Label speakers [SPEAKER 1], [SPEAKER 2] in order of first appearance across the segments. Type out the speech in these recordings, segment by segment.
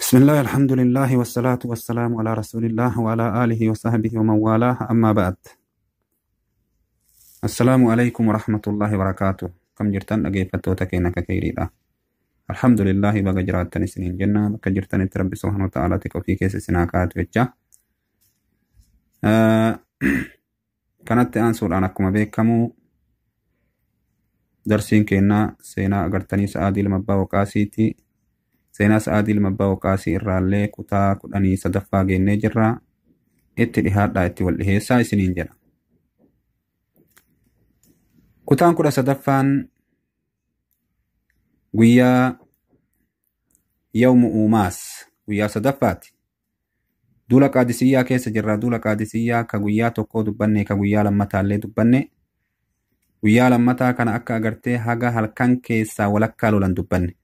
[SPEAKER 1] بسم الله الحمد لله والصلاة والسلام على رسول الله وعلى آله وصحبه ومن والاه أما بعد السلام عليكم ورحمة الله وبركاته. كم جرتان أجيفتوتا كينا كيريدا الحمد لله بقى جراتن سنين جنة بقى جرتان ربي سبحانه وتعالى تكوفي كيس سناكات وجه كانت أنسول أنا كما بيكمو درسين كينا سينا أغرتني سعادي لمبا وقاسيتي seenaa Sa'aadii ilma abbaa Waqaasii irraallee kutaa 13ffaa geennee jirra. Itti dhihaadhaa itti wal dhiheessaa isiniin jedha. Kutaan 13ffaan guyyaa yawmu uumaas guyyaa sadaffaati. Duula Qaadisiyyaa keessa jirra. Duula Qaadisiyyaa ka guyyaa tokkoo dubbanne ka guyyaa lammataallee dubbanne. Guyyaa lammataa kana akka agartee haga halkan keessaa walakkaa lolan dubbanne.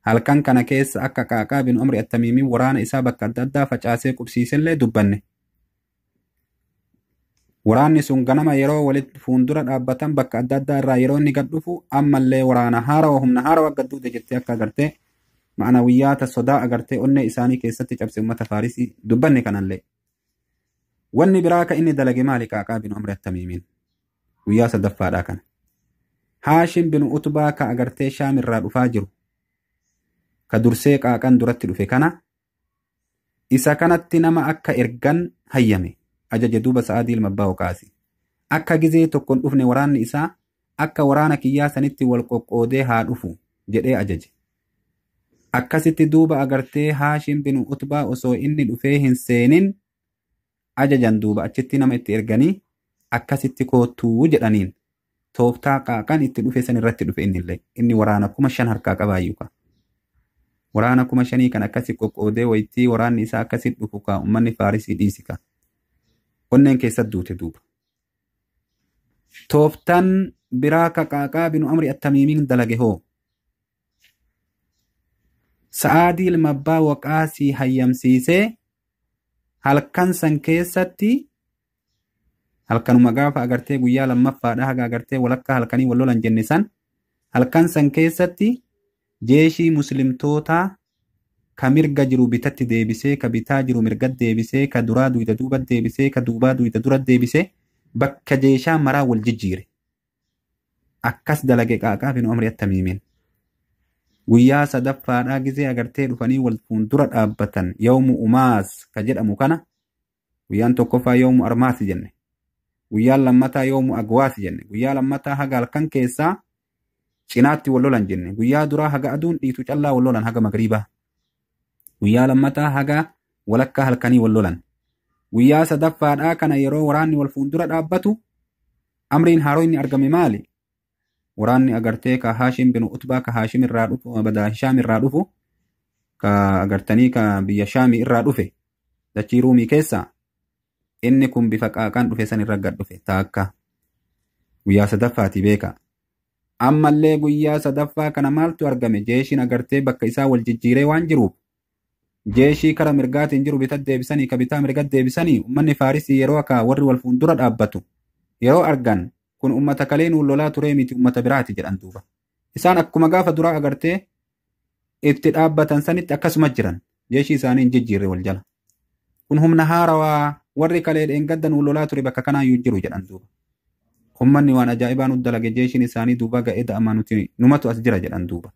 [SPEAKER 1] Halkan kana keessa akka Qaaqaa bin Umri Attamiimii waraana isaa bakka adda addaa facaasee qubsiisellee dubbanne. Waraanni sun ganama yeroo walitti fuuldura dhaabbatan bakka adda addaa irraa yeroo inni gad dhufu ammallee waraana haarawa humna haarawa gad duute jettee akka agartee ma'anawiyyaata sodaa agartee onnee isaanii keessatti cabse uummata Faarisii dubbanne kanallee. Wanni biraa ka inni dalage maali Qaaqaa bin Umri Attamiimiin? Guyyaa sadaffaadhaa kana. Haashim bin Utbaa ka agartee Shaam irraa dhufaa jiru. Ka dursee Qaaqaan duratti dhufe kana isa kanatti nama akka ergan hayyame ajaje duuba Sa'aadii ilma abbaa Waqaasii. Akka gizee tokkoon dhufne waraanni isaa akka waraana kiyyaa sanitti wal qoqqoodee haa dhufu jedhee ajaje. Akkasitti duuba agartee Haashim bin Utbaa osoo inni dhufee hin seenin ajajan duuba achitti nama itti erganii akkasitti koottuu jedhaniin tooftaa Qaaqaan itti dhufe san irratti dhufe innillee inni waraana 5,000 harkaa qabaayyuu ka. Waraana 5,000 kan akkasi qoqqoodee waytii waraanni isaa akkasi dhufu ka uummanni Faarisii dhiisi ka. Onneen keessatti duute duuba. Tooftaan biraa ka Qaaqaa bin Amri Attamiimiin dalage hoo? Sa'aadii ilma abbaa Waqaasii hayyamsiisee halkan san keessatti halkanuma gaafa agartee guyyaa lammaffaadha haga agartee walakkaa halkanii wal lolan jenne san halkan san keessatti jeeshii muslimtootaa ka mirga jiru bitatti deebisee ka bitaa jiru mirgatti deebisee ka duraa duyda duubatti deebisee ka duubaa duyda duratti deebisee bakka jeeshaa maraa wal jijjiire. Akkas dalage Qaaqaa bin Umri Attamiimiin. Guyyaa sadaffaadhaa gizee agartee dhufanii wal fuuldura dhaabbatan yawmu umaas ka jedhamu kana guyyaan tokkoffaa yawmu armaas jenne. Guyyaan lammataa yawmu agwaas jenne. Guyyaa lammataa haga halkan keessaa cinaatti wal lolan jenne. Guyyaa duraa haga aduun dhiitu callaa wal lolan haga magriibaa. Guyyaa lammataa haga walakkaa halkanii wal lolan. Guyyaa sadaffaadhaa kana yeroo waraanni wal fuuldura dhaabbatu amriin haaroo inni argame maali? Waraanni agartee ka Haashim bin Utbaa ka Haashim irraa dhufu badaa Hishaam irraa dhufu ka agartanii ka biyya Shaamii irraa dhufe dachii Ruumii keessaa inni kun bifa Qaaqaan dhufe san irra gad dhufe taakka guyyaa sadaffaati beeka. Ammallee guyyaa sadaffaa kana maaltu argame? Jeeshiin agartee bakka isaa wal jijjiiree waan jiruuf jeeshii kara mirgaatiin jiru bitatti deebisanii ka bitaa mirgatti deebisanii uummanni Faarisii yeroo akka warri wal fuuldura dhaabbatu yeroo argan kun uummata kalee nuun lolaa turee miti uummata biraati jedhan duuba. Isaan akkuma gaafa duraa agartee itti dhaabbatan sanitti akkasuma jiran jeeshii isaanii hin jijjiirre wal jala. Kun humna haarawaa warri kalee dheengadda nuun lolaa ture bakka kanaayyuu jiru jedhan duuba. Uummanni waan ajaa'ibaa nu dalage jeeshiin isaanii duuba ga'ee da'amaa nuti numatu as jira jedhan duuba.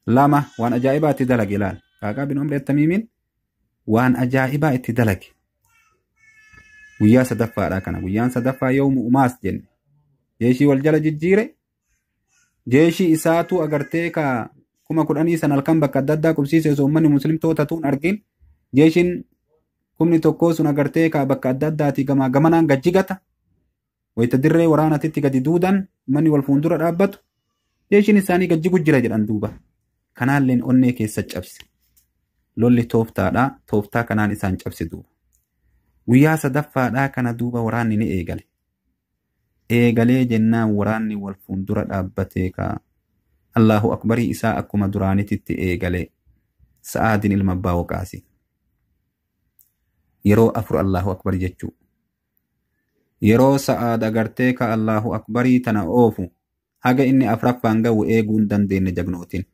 [SPEAKER 1] Lama waan ajaa'ibaa itti dalage ilaal. Qaaqaa bin Umri Attamiimiin waan ajaa'ibaa itti dalage. Guyyaa sadaffaadhaa kana. Guyyaan sadaffaa yawmu umaas jenne. Jeeshii wal jala jijjiire. Jeeshii isaatu agartee ka 10,000 san halkan bakka adda addaa qubsiise osoo uummanni muslimtoota tuun argin jeeshiin 1,000 sun agartee ka bakka adda addaatii gamaa gamanaan gajjigata. Wayita dirree waraanatitti gadi duudan manni wal fuuldura dhaabbatu jeeshiin isaanii gajjigu jira jedhan duuba. Kanaalleen onnee keessa cabse. Lolli tooftaadhaa tooftaa kanaan isaan cabse duuba. Guyyaa sadaffaadhaa kana duuba waraanni ni eegale. Eegalee jennaan waraanni wal fuuldura dhaabbatee ka Allahu akbarii isaa akkuma duraanititti eegale Sa'aadiin ilma abbaa Waqaasii. Yeroo 4 Allahu akbar jechuu. Yeroo Sa'aad agartee ka Allahu akbarii tana oofu haga inni afraffaan ga'u eeguu hin dandeenye jagnootiin.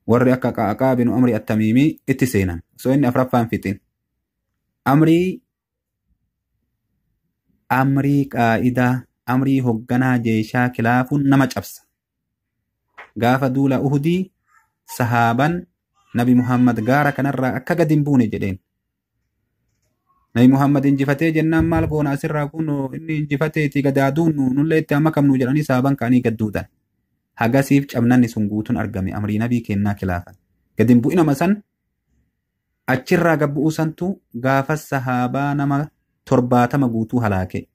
[SPEAKER 1] Warri akka Qa'aqaa binu Amrii Attamiimii itti seenan. Osoo inni afraffaan fixin. Amrii qaa'idaa, amrii hogganaa jeeshaa kilaafuun nama cabsa. Gaafa duula Uhudii sahaaban Nabi Muhammad gaara kanarraa akka gadi hin buune jedheen. Nabi Muhammad injifatee jennaan maal goona asirraa kun inni injifateeti gad haa duunnu nullee itti amma kamnu jedhanii sahaaban ka'anii gad duudan. Hagasiif cabnanni sun guutuun argame amrii nabii kennaa kilaafan. Gadi hin bu'inama san achirraa gad bu'uu santu gaafa sahaabaa nama 70 guutuu halaake.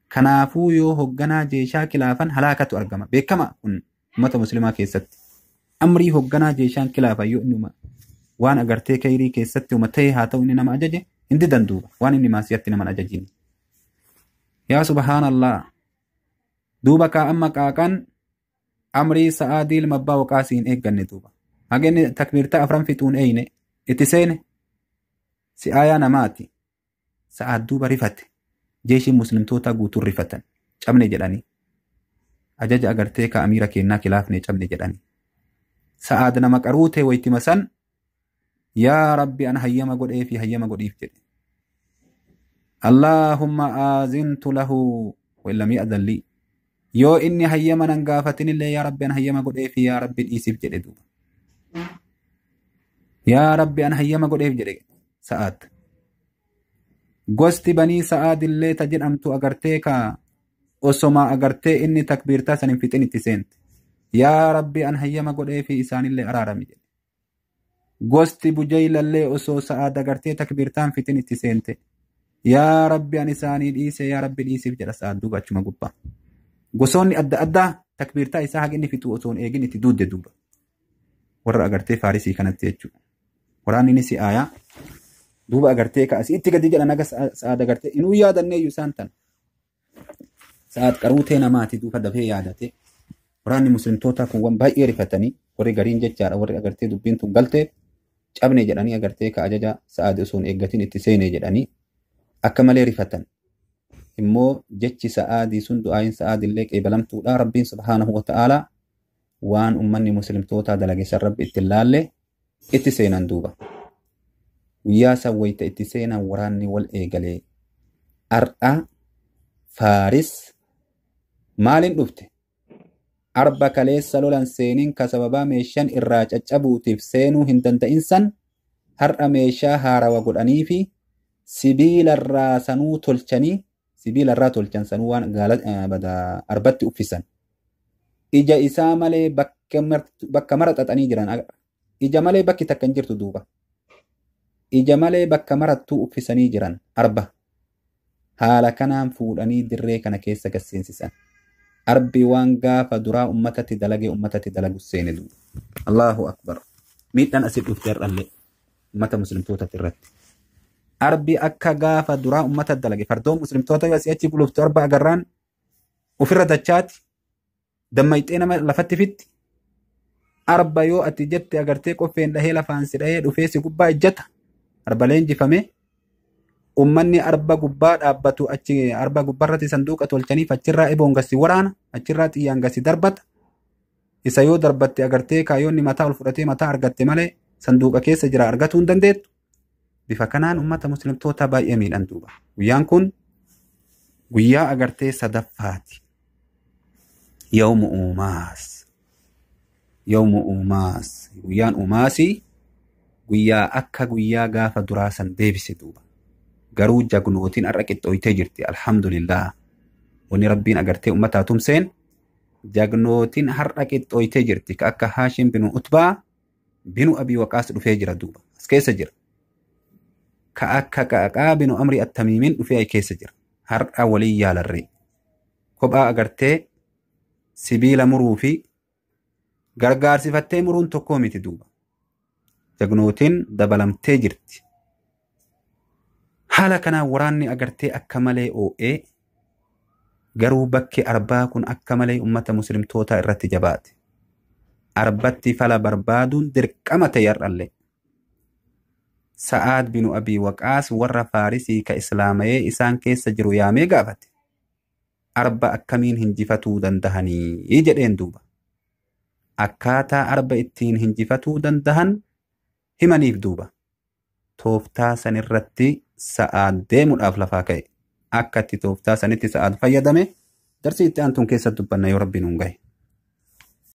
[SPEAKER 1] Kanaafuu yoo hogganaa jeeshaa kilaafan halaakatu argama. Beekama kun uummata musliimaa keessatti. Amrii hogganaa jeeshaan kilaafan yoo inni waan agartee kayrii keessatti uma ta'e haa ta'u inni nama ajaje hin didan duuba waan inni maasiyatti nama ajajiin. Yaa subhaanallah. Duuba kaa amma qaaqan amrii sa'aadii ilma abbaa waqaasii hin eegganne duuba. Haga inni takbiirtaa afran fixuun eeyne itti seene si'aayaa namaati. Sa'aad duuba rifate. Jeeshiin muslimtoota guutuun rifatan. Cabne jedhanii. Ajaja agartee ka amiira kennaa kilaafne cabne jedhanii. Sa'aad nama qaruutee waytima san yaa Rabbi an hayyama godhee fi hayyama godhiif jedhe. Allaahumma aazintu lahu wa illam ya'dhan lii. Yoo inni hayyama nan gaafatinillee yaa Rabbi an hayyama godhee fi yaa Rabbi dhiisiif jedhe duuba. Yaa Rabbi an hayyama godheef jedhe Sa'aad. Gosti banii Sa'aadillee ta jedhamtu agartee ka osoma agartee inni takbiirtaa san hin fixin itti seente. Yaa Rabbi an hayyama godhee fi isaanillee araarami jedhe. Gosti Bujaylallee osoo Sa'aad agartee takbiirtaan fixin itti seente. Yaa Rabbi an isaanii dhiise yaa Rabbi dhiisiif jedha Sa'aad duuba achuma gubbaa. Gosoonni adda addaa takbiirtaa isaa haga inni fixu osoo hin eegin itti duudde duuba. Warra agartee Faarisii kanatti jechuudha. Waraanni ni si'aayaa. Duuba agartee kaasii itti gadi jedhan haga Sa'aad agartee inuu yaadanneeyyuu isaan tan. Sa'aad qaruutee namaati duuba dafee yaadate. Waraanni muslimtootaa kun waan baay'ee rifatanii warri gariin jechaadha warri agartee dubbiin tun galteef cabne jedhanii agartee ka ajaja Sa'aad osoo hin eeggatin itti seene jedhanii akka malee rifatan. Immoo jechi Sa'aadii sun du'aayin Sa'aadillee qeebalamtuudha. Rabbiin subhaanahu wa ta'aalaa waan ummanni muslimtootaa dalage san Rabbi itti laalle itti seenan duuba. Guyyaa san wayita itti seenan waraanni wal eegalee. Ar'a Faaris maaliin dhufte? Arba kaleessa lolan seeniin ka sababaa meeshaan irraa caccabuutiif seenuu hin danda'in san har'a meeshaa haarawa godhanii fi sibiilarraa sanuu tolchanii sibiilarraa tolchan sanuu waan arbatti uffisan. Ija isaa malee bakka mara xaxanii jiran. Ija malee bakki takka hin jirtu duuba. Ija malee bakka marattuu uffisanii jiran arba. Haala kanaan fuudhanii dirree kana keessa gasseensisan. Arbi waan gaafa duraa ummatatti dalagee ummatatti dalagu seene duuba. Allahu akbar. Miidhaan asii dhufte har'allee ummata muslimtootatti irratti. Arbi akka gaafa duraa ummata dalage fardoon muslimtoota yoo asii achi guluftu arba agarraan ofirra dachaati dammayxee nama lafatti fitti. Arba yoo ati jette agartee qoffeen dhahee lafaan si dhahee dhufee si gubbaa ejjata. Arba leenjifame ummanni arba gubbaa dhaabbatu achi arba gubbaarratti sanduuqa tolchaniif achirraa eboon gasi waraana achirraa xiyyaan gasi darbata. Isa yoo darbatte agartee kaayyoonni mataa ol fudhatee mataa argatte malee sanduuqa keessa jira argatuu hin dandeettu. Bifa kanaan ummata muslimtoota baay'ee miidhan duuba. Guyyaan kun guyyaa agartee sadaffaati. Yawmu uumaas. Yawmu uumaas. Guyyaan uumaasii guyyaa akka guyyaa gaafa duraa san deebise duuba. Garuu jagnootiin har'a qixxooytee jirti. Alhamdulillah. Wanni Rabbiin agartee uummataa tumseen jagnootiin har'a qixxooytee jirti. Ka akka Haashim binu Utbaa binu Abii Waqaas dhufee jira duuba. As keessa jira. Ka akka Qa'aqaa binu Amrii Attamiimiin dhufee keessa jira. Har'a waliin yaalarree. Kophaa agartee sibiila muruu fi gargaarsifattee muruun tokkoo miti duuba. Jagnootiin dabalamtee jirti. Haala kanaan waraanni agartee akka malee oo'ee garuu bakki arbaa kun akka malee ummata muslimtootaa irratti jabaate. Arbatti fala barbaaduun dirqama ta'e har'allee. Sa'aad binu Abii Waqaas warra Faarisii ka Islaamayee isaan keessa jiru yaamee gaafate. Arba akkamiin hinjifatuu dandahanii jedheen duuba. Akkaataa arba ittiin hinjifatuu dandahan himaniif duuba. Tooftaa sanirratti Sa'aad deemuudhaaf lafaa ka'e. Akka itti tooftaa sanitti Sa'aad fayyadame darsii itti aantuun keessa dubbanna yoo Rabbiin nuun gahe.